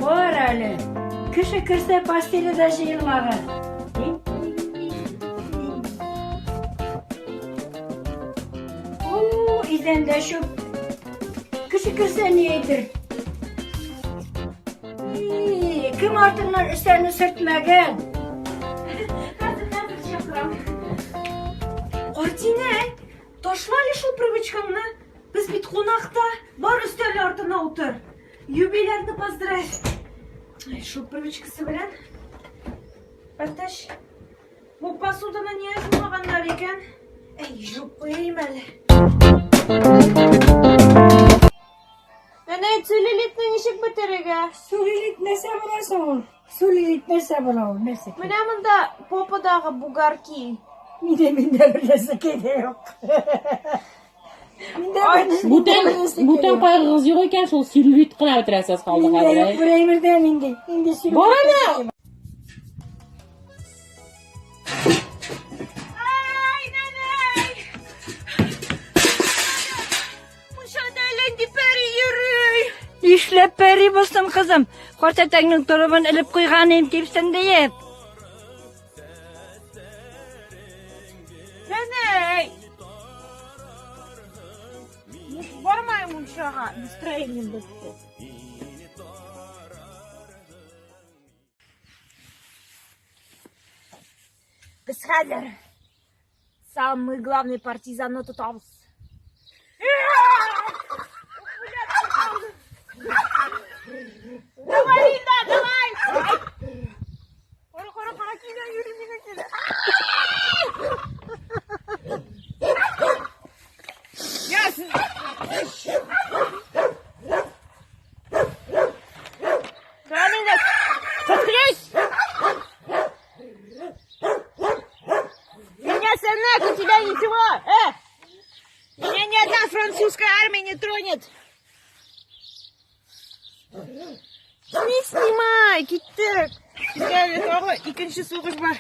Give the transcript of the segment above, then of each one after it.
Бар әле. Кеше керсә постеле дә җыелмаган. О, идәндә чүп. Кеше керсә ни әйтер? И, Кем артыннан өстәлне сөртмәгән? Хәзер, хәзер чакырам. Картинәй, ташла әле шул привычкаңны. Без бит кунакта. Бар өстәл артына утыр. Юбилярны поздравь. Ай, шул привычкасы белән. Әтәч, бу посуданы не жумаганнар икән? Әй, жуып куйыйм әле. Әнә, целлюлитны ничек бетерергә? Целлюлит нәрсә була соң ул? Целлюлит нәрсә була ул? Нәрсә? Менә монда попадагы бугорки. Миндә миндә бер нәрсә дә юк. Миндә бер Бүтән бүтән кайгыгыз юк икән, шул целлюлит кына бетерәсез калды Миндә хәзер. юк әй. бер әйбер дә нинди. Нинди целлюлит. Бар әнә! Ай, нәнәй! Мунчада әллә нинди пәри йөри. Нишләп пәри булсын, кызым? Картәтәңнең торыбын элеп куйган идем кипсен диеп. Нәнәй! Бармайм мунчага, настроением бетте. Без хәзер самый главный партизанны тотабыз. Давай, Линда, давай! Кара, кара, кара, килә, йөри, миңа килә. Yes! Давай, Линда, заткнись! Меня сынок, у тебя ничего! Э! Меня ни одна французская армия не тронет! Не снимай, киттек! Безгә әле тагы икенче сугыш бар.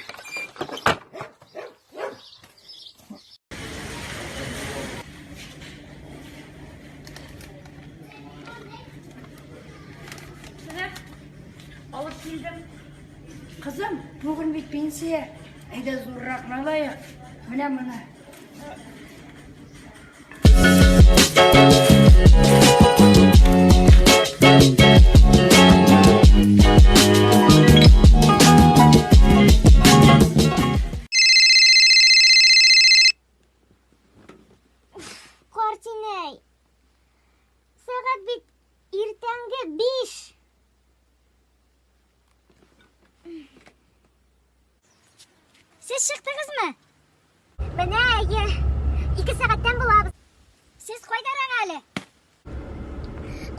Менә алып килдем. Кызым, бүген бит пенсия. Әйдә зурракны алайык. Менә моны. Картинәй, сәгать бит иртәнге 5. Сез чыктыгызмы? Менә, әйе. Ике сәгатьтән булабыз. Сез кайдарак әле?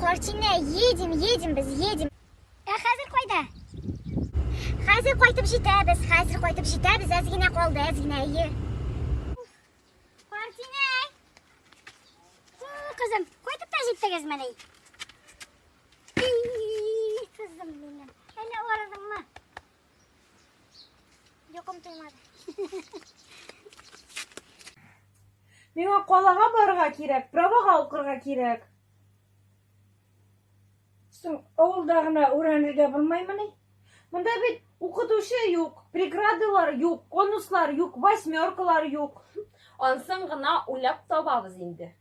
Картинә, едем, едем без, едем. Ә хәзер кайда? Хәзер кайтып җитәбез, хәзер кайтып җитәбез, әз генә калды, әз генә, әйе. Картинә! Кызым, кайтып та җиттегезмени? Кызым минем, әллә арыдыңмы? Йокым туймады. Миңа калага барырга кирәк, правага укырга кирәк. Соң авылда гына өйрәнергә булмаймыни? Монда бит укытучы юк, преградалар юк, конуслар юк, восьмеркалар юк. Ансын гына уйлап табабыз инде.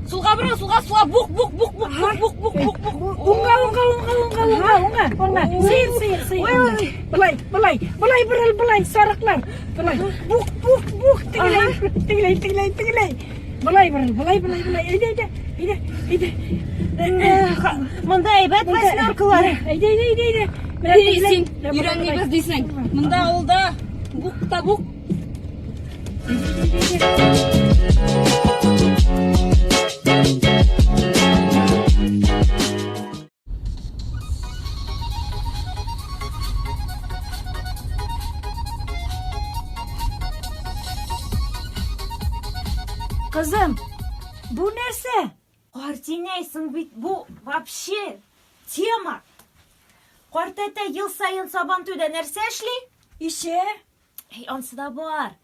Сулга бора, сулга, сулга, бук, бук, бук, бук, бук, бук, бук, бук, бук. Уңга, уңга, уңга, уңга, уңга, уңга, уңга. Сыер, сыер, сыер. Былай, былай, былай борыл, былай, сарыклар. Былай. Бук, бук, бук, тегеләй, тегеләй, тегеләй, тегеләй. Былай борыл, былай, былай, былай. Әйдә, әйдә, әйдә, әйдә. Монда әйбәт восьмеркалар. Әйдә, әйдә, әйдә, әйдә. Менә тегеләй. Син өйрәнмибез дисең. Монда авылда бук та бук. Кызым, бу нәрсә? Картинәй, соң бит бу вообще тема. Картәтә ел саен Сабантуйда нәрсә эшли? Ишә. Әй, ансы да бар.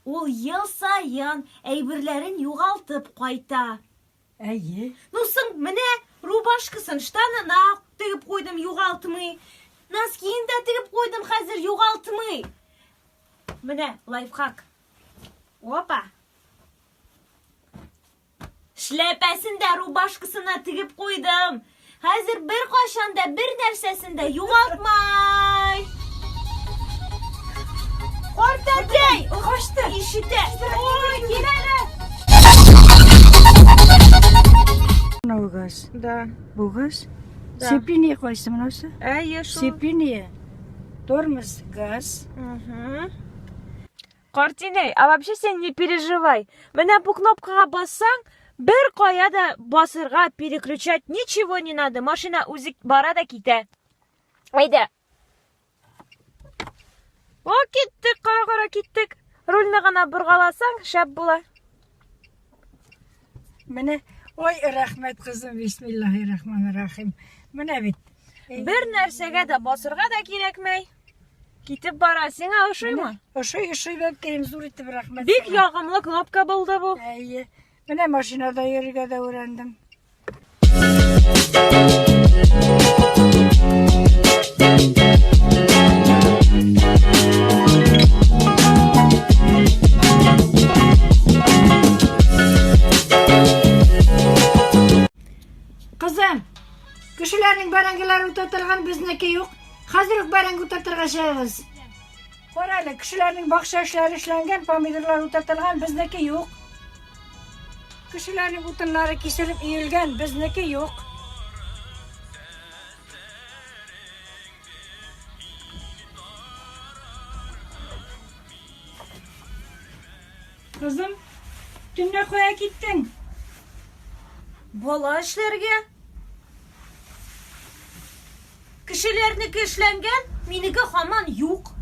Ул ел саен әйберләрен югалтып кайта. Әйе. Ну соң, менә Рубашкасын штанына тегеп куйдым, югалтмый. Носкиен дә тегеп куйдым, хәзер югалтмый. Менә лайфхак. Опа. Шляпәсен дә рубашкасына тегеп куйдым. Хәзер бер кайчан да бер нәрсәсен дә югалтмай. Картәтәй! Качты. Ишетә. Ой, кил әле. Менә газ. Да. Бу газ. Да. Сцепление кайсы монысы? Әйе, шул. Сцепление. Тормоз, газ. Угу. Картинәй, а вообще син не переживай. Менә бу кнопкага бассаң, бер кая да басырга, переключать ничего не надо. Машина үзе бара да китә. Әйдә. О, киттек, кара-кара киттек. Рульны гына боргаласаң, шәп була. Менә, ой, рәхмәт кызым, бисмиллаһи рахмани рахим. Менә бит. Бер нәрсәгә дә басырга да кирәкмәй. Китеп бара, сиңа ошыймы? Ошый, ошый, бәбкәем, зур итеп рәхмәт. Бик ягымлы кнопка булды бу. Әйе. Менә машинада йөрергә дә өйрәндем. Кызым, кешеләрнең бәрәңгеләре утыртылган, безнеке юк. Хәзер үк бәрәңге утыртырга чыгыгыз. Кара әле, кешеләрнең бакча эшләре эшләнгән, помидорлар утыртылган, безнеке юк. Кешеләрнең утыннары киселеп өелгән, безнеке юк. Кызым, төнлә кая киттең? Бала эшләргә. Кешеләрнеке эшләнгән, минеке һаман юк.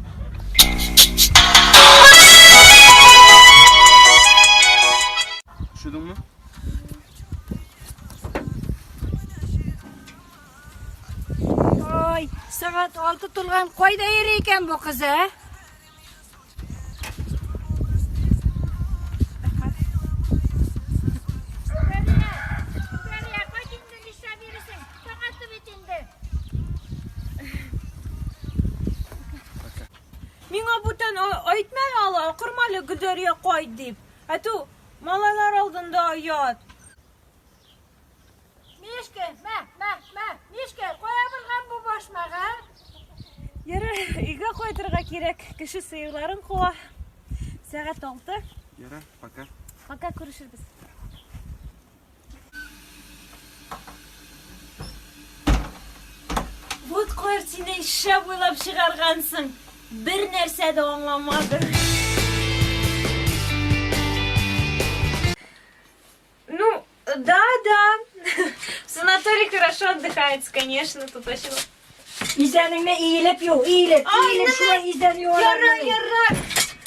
Üşüdün mü? Ой, сәгать 6 тулган, кайда йөри икән бу кыз, ә? Миңа бүтән әйтмә әле, акырма әле Гөлдәрия кайт дип. Әтү, малайлар алдында оят. Мишка, мә, мә, мә, Мишка, кая булган бу башмак, а? Ярар, өйгә кайтырга кирәк. Кеше сыерларын куа. Сәгать 6. Ярар, пока. Пока күрешербез. Вот картина шәп уйлап чыгаргансың. Бер нәрсә дә аңламадым. Ну, да, да. В санатории хорошо отдыхается, конечно, тут очень... Изәнеңне иелеп ю, иелеп, Ай, иелеп, нәмә? шулай изән юалар. Ярар, ярар.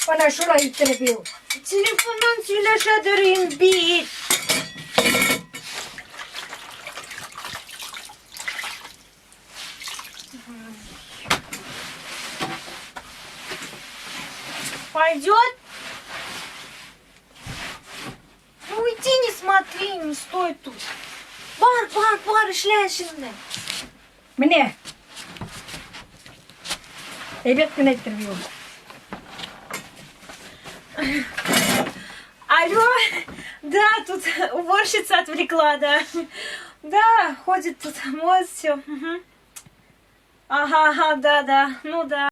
Ана шулай иттереп ю. Телефоннан сөйләшәдер бит. Пойдет? Ну иди не смотри, не стой тут. Бар, бар, бар, эшлә эшеңне. Менә. Әйбәт кенә иттереп ю. Алло, да, тут уборщица отвлекла, да. Да, ходит тут, моет все. Ага, ага, да, да, ну да.